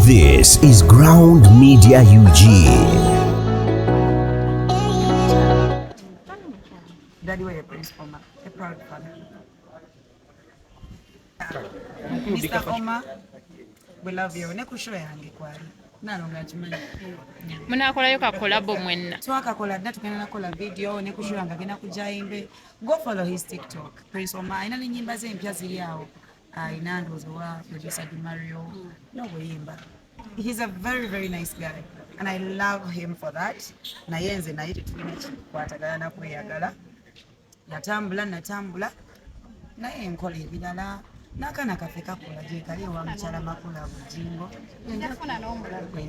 This is Ground Media UG. Daddy we Prince Omar, a proud father. Mr. Omar, we love you. Ne ku show yange kwali. Nalonga akimanyi. Munakolayo ka collabo mwenna? Twakakola dda, tugenda nakola video ne ku show yange, agenda kujja yimbe. Go follow his TikTok. Prince Omar alina n'ennyimba ze empya ziri awo. Alina ndowooza wa producer Di Mario n'obuyimba. He's a very very nice guy and I love him for that. Naye nze naye tetulina kikwatagana na kweyagala. Yatambula, natambula, naye enkola ebirala n'akaana kaffe kakola gyekali ewa mukyala Makula Bujingo.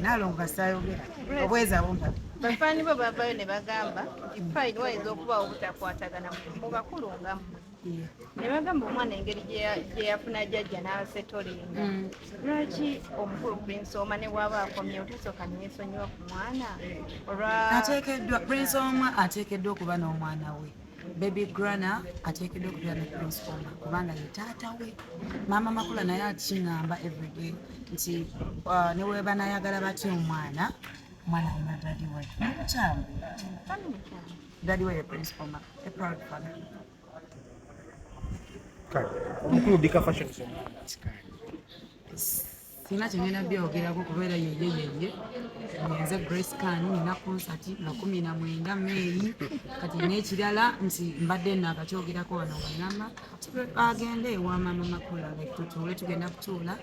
Naalongo saayogera obweza bumpa. Bafaani bo bavayo ne bagamba nti fine, wayinza okubaawo obutakwatagana mu bakulu nga mmwe, ne bagamba omwana engeri gye yafuna jjajja n'asetolinga. Lwaki omukulu Prince Omar ne bw'aba akomyewo tasooka neyeesonyiwa ku mwana olwa Ateekeddwa, Prince Omar ateekeddwa okuba n'omwana we. Baby Grana ateekeddwa okubeera ne Prince Omar kubanga ye taata we. Maama Makula naye akiŋŋamba everyday nti ne we banayagala batya omwana, omwana alina daddy we. Mukyamu. Daddy we ye Prince Omar, a proud father. Omukulu Dika Fashions omwana. Sina kyengenda byogerako kubeera yeye yeye. Nze Grace Khan, nina concert nga 19 May. Kati n'ekirala nti mbadde naakakyogerako wano nga ngamba agende ewa Mama Makula, like tutuule, tugenda kutuula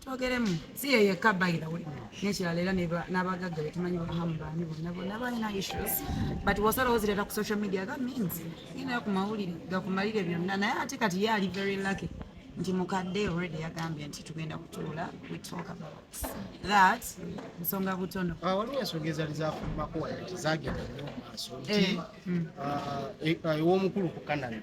twogeremu, si ye yekka by the way. N'ekirala era n'abagagga betumanyi, bahamu baani, bonna bonna balina issues, but wasalawo zireeta ku social media, that means gendayo ku mawulire gakumalire byonna. Naye ate kati ye ali very lucky nti mukadde already yagambye nti tugenda kutuula, we talk about that, nsonga butono. Ah, waliwo ensonga ezaali zafulumako wadde tezagenda nnyo mu maaso nti ew'omukulu ku Kanani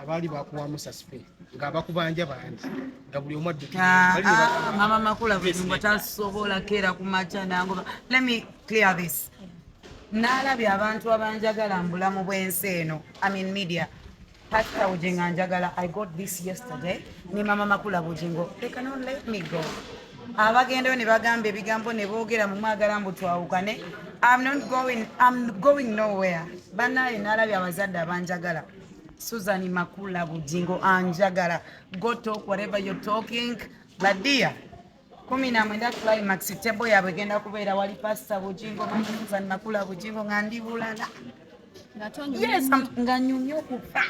baali bakuwamu suspect nga bakubanja bangi nga buli omu addukira. Bali ne Mama Makula Bujingo tasobola keera ku makya nangoba. Let me clear this. Naalabye abantu abanjagala mu bulamu bw'ensi eno, I mean media. Pastor Bujingo anjagala. I got this yesterday. Ne Mama Makula Bujingo, they cannot let me go. Abagendayo ne bagamba ebigambo ne boogera mu mwagala mbu twawukane, I'm not going, I'm going nowhere. Bannaaye, naalabye abazadde abanjagala. Susan Makula Bujingo anjagala. Go talk whatever you're talking, but dear, 19 Climax table yaabwe egenda kubeera wali Pastor Bujingo, Mama Susan Makula Bujingo, nga ndi bulala. Yes, nga nyumye okufa.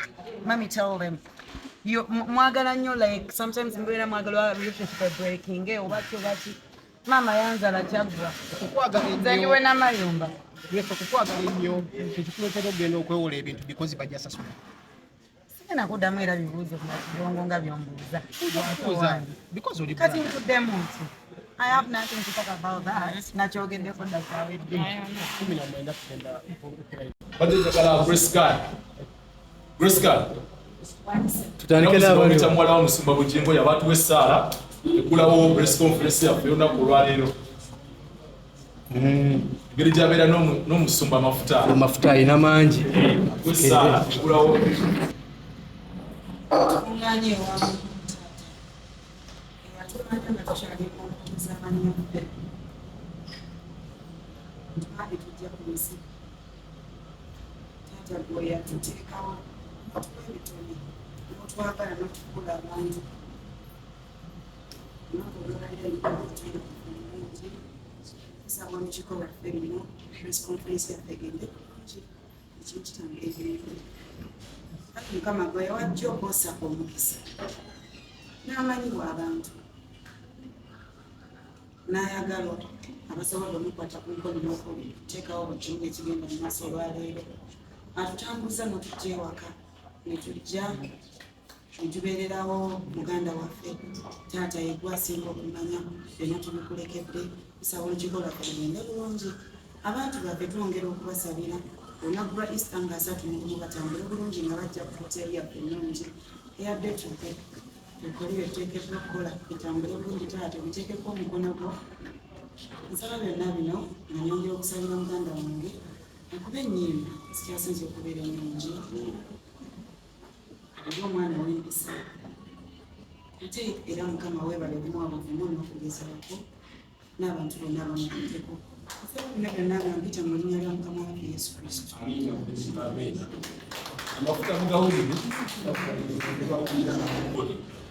Mami, tell them. Mwagala nnyo, like sometimes mbeera mwagala relationship breaking oba ki oba ki. Maama yanzala kyaggwa. Okukwagala Nze ennyo ndiwe n'amayumba. Grace, okukwagala ennyo tekikuleetera okugenda okwewola ebintu because bajja sasula? Sigenda kuddamu era bibuuzo bya kidongo nga byombuuza. Kubuuza because oli Kati nkuddemu nti I have nothing to talk about that. Nakyogeddeko dda, kyawedde. 19 tugenda. Badde njagala Grace Khan. Grace Khan. Tutandike n'abali. N'abali. Muwala wa Musumba Bugingo yabatuwa essaala ekulawo press conference yaffe y'olunaku olwaleero. Engeri gy'abeera n'omusumba amafuta. Amafuta alina mangi. Essaala ekulawo. Tukuŋŋaanye ewamu taata eyatumanya nga tukyali mu bannaffe, twali tujja ku nsi. Taata gwe yatuteekawo n'otuwa ebitone n'otwagala n'otufuula abantu. Olunaku olwaleero bulungi, tusaba olukiiko lwaffe luno, press conference yaffe egende bulungi, ekintu kitambule bulungi. Kati Mukama gwe yawajja okwosa omukisa n'amanyibwa abantu n'ayagalwa abasobola omukwata ku mukono n'okuteekawo buli kimu ekigenda mu maaso olwaleero. Atutambuza n'otujja ewaka ne tujja ne tubeererawo muganda waffe. Taata yegwe asinga okumanya, byonna tubikulekedde. Tusaba olukiiko lwaffe lugende bulungi. Abantu baffe twongera okubasabira olunaku lwa Easter nga 31 batambule bulungi nga bajja ku hoteri yaffe ennungi eyadde tuke tukole byetuteekeddwa okukola, bitambule bulungi. Taata, biteekeko omukono gwo. Nsaba byonna bino nga nyongera okusabira muganda wange akuba ennyimba zikyasinza okubeera ennungi, eri omwana w'empisa, ate era Mukama weebale kumuwa buvumu n'okugezaako. N'abantu bonna abamukutteko. Nsaba bino byonna nga mpita mu linnya lya Mukama waffe Yesu Kristo. Amafuta mugawulire.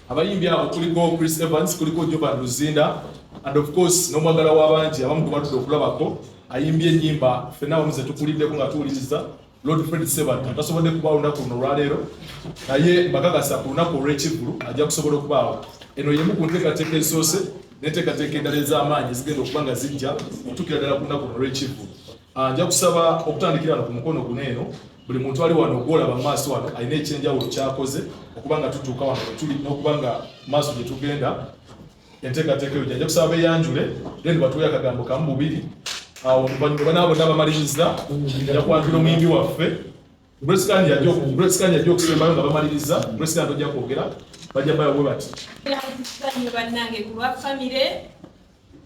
Abayimbi abo kuliko Chris Evans, kuliko Jovan Luzinda, and of course n'omwagala w'abangi abamu gwe batudde okulabako ayimbye ennyimba ffenna abamu ze tukuliddeko nga tuwuliriza, Lord Fred Sebatta. Tasobodde kubaawo lunaku luno olwaleero, naye mbakakasa ku lunaku olw'ekivvulu ajja kusobola okubaawo. Eno y'emu ku nteekateeka esoose n'enteekateeka endala ez'amaanyi ezigenda okuba nga zijja okutuukira ddala ku lunaku luno olw'ekivvulu. Nja kusaba okutandikira wano ku mukono guno eno, buli muntu ali wano gw'olaba mu maaso wano alina ekyenjawulo ky'akoze okuba nga tutuuka wano we tuli n'okuba nga maaso gye tugenda enteekateeka eyo. Nja kusaba beeyanjule, then batuwe akagambo kamu bubiri. Awo oluvannyuma banaaba bonna bamaliriza, nja kwanjula omuyimbi waffe Grace Khan. Grace Khan yajja okusembayo nga bamaliriza. Grace Khan tojja kwogera, bajja bayo bwe bati. Tweyanzizza nnyo bannange ku lwa famire,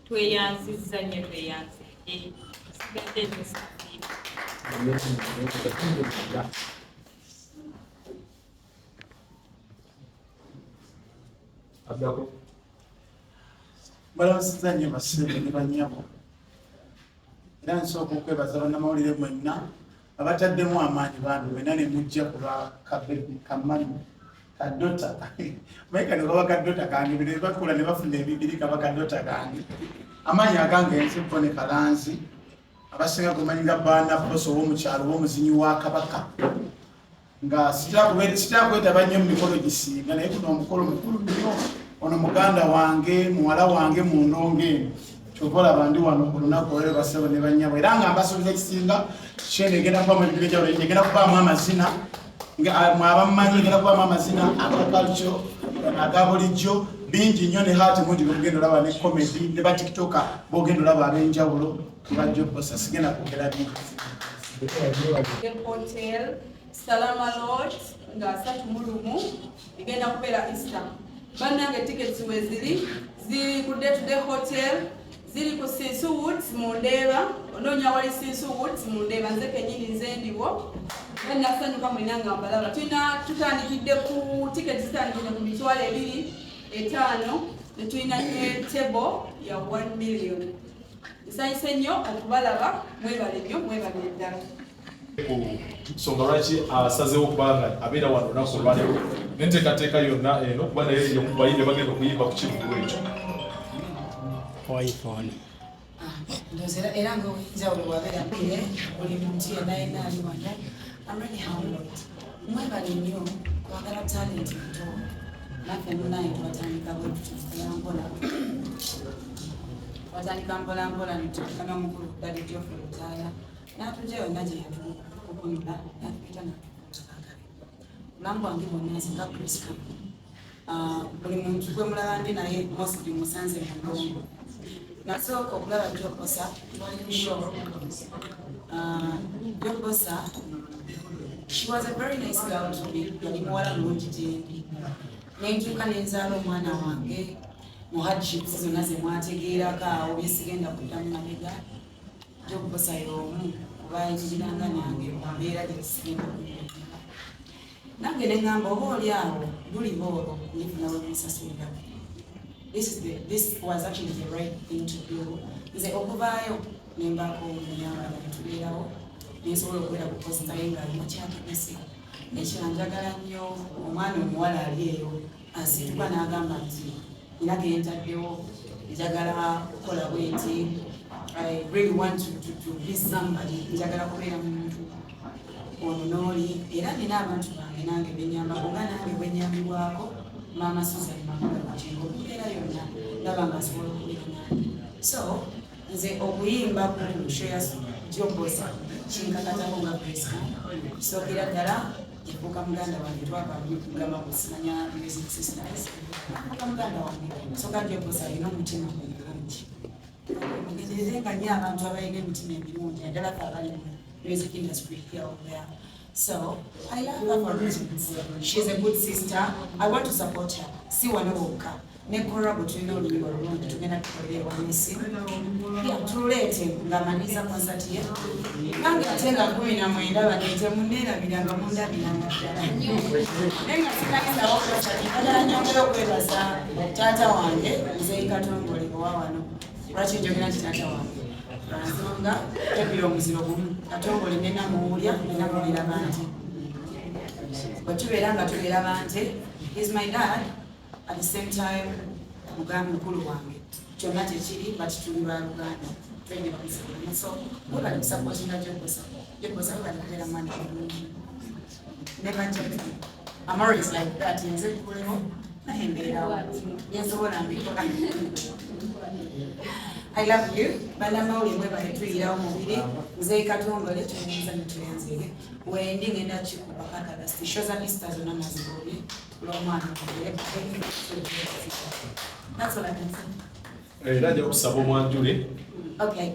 tweyanzizza nnyo, tweyanzidde. Sigadde nosifiira. Addako. Mbalamusiza nnyo bassebo ne bannyabo, era nsooka okwebaza bannamawulire mwenna abataddemu amaanyi bambi mwenna ne mujja ku lwa kabebi kamami kadota maye kano kaba kadota kange, bino bakula ne bafuna ebibiri kaba kadota kange. Amaanyi agange nze Bone Kalanzi, abasinga gomanyi nga baana boso ow'omukyalo ow'omuzinyi wa Kabaka, nga sitera kwetaba nnyo mu mikolo gisinga, naye guno omukolo mukulu nnyo. Ono muganda wange, muwala wange mu ndongo eno, kyova olaba ndi wano ku lunaku olwero, basebo ne bannyabo, era nga mbasuubiza ekisinga. Kyeno egenda kubamu ebintu byenjawulo, egenda kubaamu amazina mwabamumanyi, egenda kubaamu amazina aga culture aga bulijjo bingi nnyo, ne haati mungi bwemugenda olaba, ne comedy ne ba TikToker bogenda olaba ab'enjawulo bajja okukosa. Sigenda kwogera bingi. Hotel Salama Lodge nga 31 egenda kubeera Easter. Bannange, tickets weziri, ziri ku Day to Day Hotel, ziri ku Sinsu Woods mu Ndeeba. Onoonya wali Sinsu Woods mu Ndeeba, nze kenyini nze ndiwo. Nasanyuka mwena nga mbalaba. Tulina tutandikidde ku tickets zitandikidde ku 25,000, ne tulina ne table ya 1 million. Nsanyuse nnyo okubalaba, mwebale nnyo, mwebale ddala. Ku nsonga lwaki asazeewo okuba nga abeera wano olunaku olwaleero n'enteekateeka yonna eno, kuba naye yomu ku bayimbi bagenda okuyimba ku kivvulu ekyo. iPhone. Ndowooza era nga ow'enjawulo wabeera pire buli muntu yenna yenna ali wano. I'm really humbled. Mwebale nnyo kwagala talent muto. Naffe munaye twatandika bwe tutyo mpola, twatandika mpola mpola netutandika n'omukulu Daddy Geoffrey Lutaaya n'atujja yonna gye yatukukunula n'atuyita n'atukuula. Obulamu bwange bwonna nze nga Priska, buli muntu gwe mulaba ndi naye mostly musanze mu ndongo. Nasooka okulaba Jobosa twali mu show. Jobosa, she was a very nice girl to me, yali muwala mulungi gyendi. Nentuuka nenzaala omwana wange mu hardships zonna ze mwategeerako awo byesigenda kuddamu mabega. Jobosa y'omu kubayimiranga nange mu mbeera gye tusigenda kunyonyola. Nange ne ŋŋamba oba oli awo luliba olwo nifuna we musasulira. This was actually the right thing to do. Nze okuvaayo ne mbaako omuyamba nga netubeerawo nensobola okubeera ku poster ye nga alina kyategese. Nekira njagala nnyo omwana omuwala ali eyo asituka n'agamba nti nina gentaddewo, njagala kukola bwenti, I really want to be somebody, njagala kubeera muntu ono n'oli. Era nina abantu bange nange benyambako nga nange bwenyambibwako Maama Susan Makula Bugingo, mbeera yonna ndaba nga nsobola okubeera nange. So nze okuyimba ku show ya Jobosa kinkakatako nga Priska. Kusookera ddala yafuuka muganda wange, twava kugamba kusimanya music sisters, afuuka muganda wange. Soka Jobosa alina omutima omulungi. Mugenderere nga nnyo abantu abalina emitima emirungi, naddala fe abali mu music industry here or there. So I love her for reasons. She's a good sister. I want to support her. Si wano wokka, ne collabo tulina oluyimba olulungi tugenda tukolera ewamisi tuleete ng'amaliriza concert ye. Nange ate nga 19 baneete munneerabira nga mundabiranga ddala, naye nga sinagendawo concert. Njagala nyongere okwebaza taata wange Muzeyi Katongole owa wano. Lwaki njogera nti taata wange? Lwansonga tebira omuziro gumu, Katongole nena muwulya, nena muwulira bante. Bwe tubeera nga tubeera bante, is my dad, at the same time mugambi mukulu wange. Kyonna tekiri, but tuli ba Luganda. Twende bamusibulimu. So webale kusupportinga Jobosa. Jobosa webale kubeera mwana mulungi. Never judge me. I'm always like that. Nze nkulewo naye mbeerawo. Nsobola mbikola. I love you. Bannamawulire mwebale tuyirawo mubiri. Nze Katongole tuyinza ne tuyanzege. Wendi ngenda kikuba paka last. Show za Easter zonna nazigobye. Lw'omwana wange. That's all I can say. Era nja kusaba omwanjule. Okay.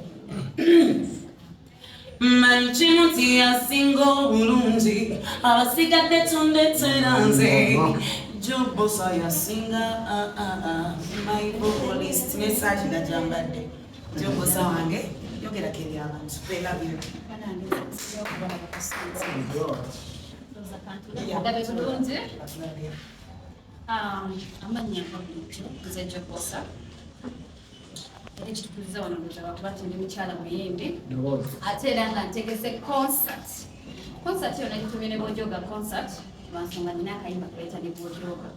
Mmanyi kimu nti asinga obulungi, abasigadde tondetera nze. Jobosa yasinga, ah, ah, ah, my vocalist n'essaati nga gyambadde. Jobosa wange, yogerako eri abantu. They love you. Ndabe bulungi. Amannya nga bulijjo nze Jobosa. Era ekitukuliza wano ndowooza lwakuba nti ndi mukyala muyimbi ate era nga ntegese concert. Concert yonna gitumye ne Bwojoga concert lwa nsonga nina akayimba kebayita ne Bwojoga.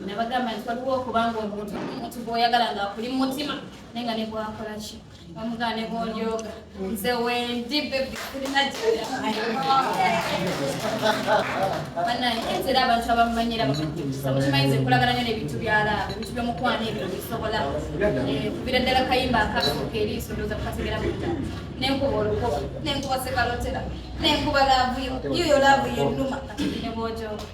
Nabagamba nti waliwo okubanga omuntu gw'oyagala ng'akuli mu mutima naye nga ne bw'akola ki bamugamba ne bw'ojoga nze wendi baby kulina gy'oya. Bannange nze era abantu abamumanyira bamukyusa. Mukimanyi nze nkolagana nnyo n'ebintu bya love, ebintu by'omukwano ebyo bisobola. Kubira ddala kayimba akasooka eriiso ndowooza kukategera budda. Nenkuba olukoba, nenkuba sekalotera, nenkuba love yo, yiyo love yennuma kati ne bw'ojoga.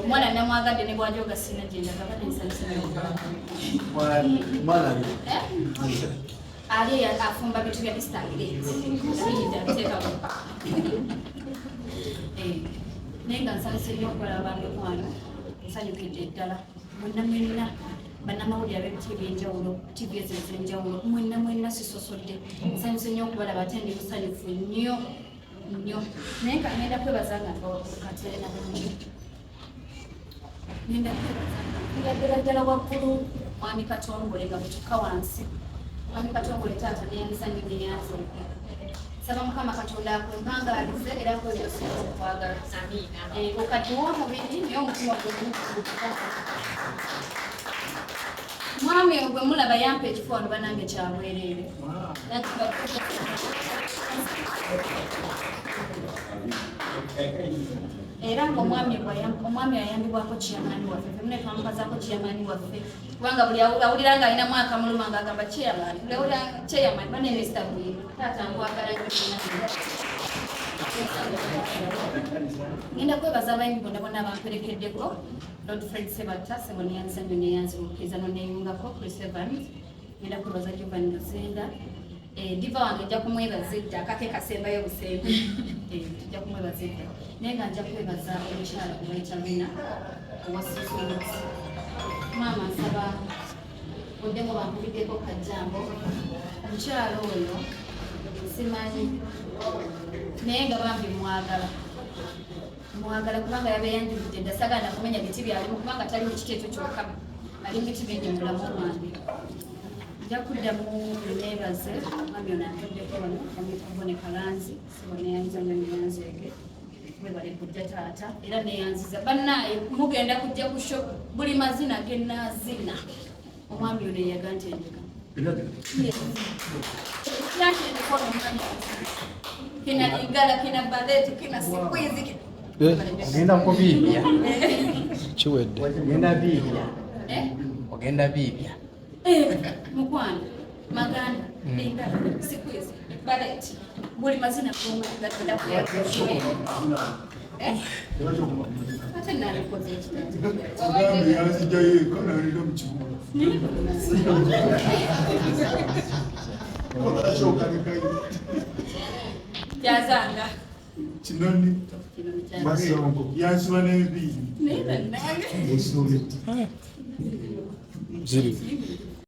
Omwana namwagadde ne bw'ajoga sirina gye ndaga, badde nsanyuse nnyo. Ali afumba bintu bya Easter plate. Abiyidde abiteekako. Naye nga nsanyuse nnyo okubalaba bamikwano, nsanyukidde ddala. Mwenna mwenna bannamawulire ab'ebiti eby'enjawulo, TV ezo ez'enjawulo, mwenna mwenna sisosodde. Nsanyuse nnyo okubalaba ate ndi musanyufu nnyo nnyo. Naye nga ngenda kwebaza nga katere na bulungi. Ngenda kwebaza nga nvira ddala ddala waggulu Mwami Katongole nga bwe wansi. Mwami Katongole taata neyanza nnyo neyanza. Nsaba Mukama Katonda akumpangaalize era akuwe by'osinga okwagala. Amiina. Okaddiwe omubiri naye omutima gwe Mwami oyo gwe mulaba yampa ekifo wano bannange kya bwereere. Era ng'omwami omwami ayambibwako chairman waffe, ffe mune twamukazaako chairman waffe kubanga buli awulira ng'alinamu akamuluma ng'agamba chairman, buli awulira chairman bane Mr. Bwiro, taata nkwagala nnyo. Ngenda kwebaza abayimbi bonna bonna abamperekeddeko. Lord Fred Sebatta, Sebo neyanza nnyo neyanza omukkiriza n'onneeyungako. Chris Evans, ngenda kwebaza Jovan Luzinda. Diva wange nja kumwebaza edda, akake kasembayo busembe. Tujja kumwebaza edda. Naye nga nja kwebaza omukyala gwe bayita Rina owa Sisoods. Maama nsaba oddemu bankubiddeko kajjambo. Omukyala oyo simanyi naye nga bambi mwagala. Mwagala kubanga yabeeyanjulidde dda, saagala na kumenya biti byalimu kubanga tali mu kiti ekyo kyokka, ali mu biti bingi mu bulamu bwange. Nja kuddamu neebaze omwami ono antuddeko wano, bamuyita Bone Kalanzi, Sebo neyanza nnyo neyanzeege. Mwebale kujja taata, era neyanziza bannaaye mugenda kujja ku show buli mazina ge nnaazina. Omwami ono eyagantendeka. Yantendeka ono omwami. Kina lingala, kina ballet, kina sikwizi. Ogenda kubiibya. Kiwedde. Ogenda biibya. Ogenda biibya. Mukwano, maganda, lingala, sikwizi, ballet. Buli mazina gagenda kuya. Ate nalikoze ekitabo. Yanzijjayo eka nalira mu kibuga. Kyazanga. Kinoni. Basongo. Yansiba n'enviiri. Naye bannange. Ziri.